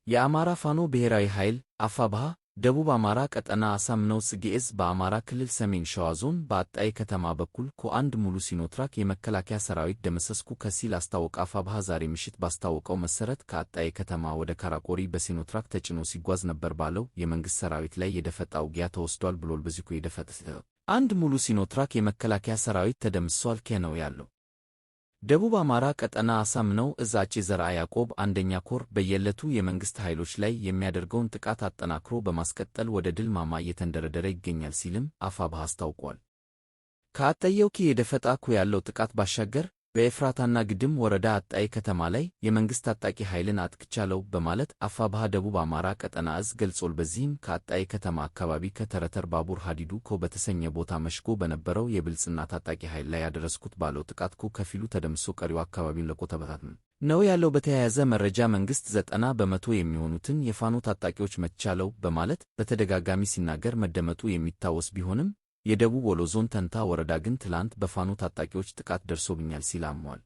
የአማራ ፋኖ ብሔራዊ ኃይል አፋብኃ ደቡብ አማራ ቀጠና አሳምነው ጽጌ ዕዝ በአማራ ክልል ሰሜን ሸዋ ዞን በአጣዬ ከተማ በኩል አንድ ሙሉ ሲኖትራክ የመከላከያ ሰራዊት ደመሰስኩ ሲል አስታወቀ። አፋብኃ ዛሬ ምሽት ባስታወቀው መሰረት ከአጣዬ ከተማ ወደ ካራቆሪ በሲኖትራክ ተጭኖ ሲጓዝ ነበር ባለው የመንግስት ሰራዊት ላይ የደፈጣ ውጊያ ተወስዷል ብሏል። በዚሁ የደፈጣ አንድ ሙሉ ሲኖትራክ የመከላከያ ሰራዊት ተደምስሷል ነው ያለው። ደቡብ አማራ ቀጠና አሳምነው እዝ አፄ ዘርዓ ያዕቆብ አንደኛ ኮር በየዕለቱ የመንግስት ኃይሎች ላይ የሚያደርገውን ጥቃት አጠናክሮ በማስቀጠል ወደ ድል ማማ እየተንደረደረ ይገኛል ሲልም አፋብኃ አስታውቋል። ከአጣየው የደፈጣ ያለው ጥቃት ባሻገር በኤፍራታና ግድም ወረዳ አጣዬ ከተማ ላይ የመንግስት ታጣቂ ኃይልን አጥቅቻለሁ በማለት አፋብኃ ደቡብ አማራ ቀጠና እዝ ገልጿል። በዚህም ከአጣዬ ከተማ አካባቢ ከተረተር ባቡር ሀዲዱ በተሰኘ ቦታ መሽጎ በነበረው የብልጽግና ታጣቂ ኃይል ላይ ያደረስኩት ባለው ጥቃት ከፊሉ ተደምስሶ ቀሪው አካባቢውን ለቆ ተበታትኗል ነው ያለው። በተያያዘ መረጃ መንግስት 90% የሚሆኑትን የፋኖ ታጣቂዎች መትቻለሁ በማለት በተደጋጋሚ ሲናገር መደመጡ የሚታወስ ቢሆንም የደቡብ ወሎ ዞን ተንታ ወረዳ ግን ትላንት በፋኖ ታጣቂዎች ጥቃት ደርሶብኛል ሲል አምኗል።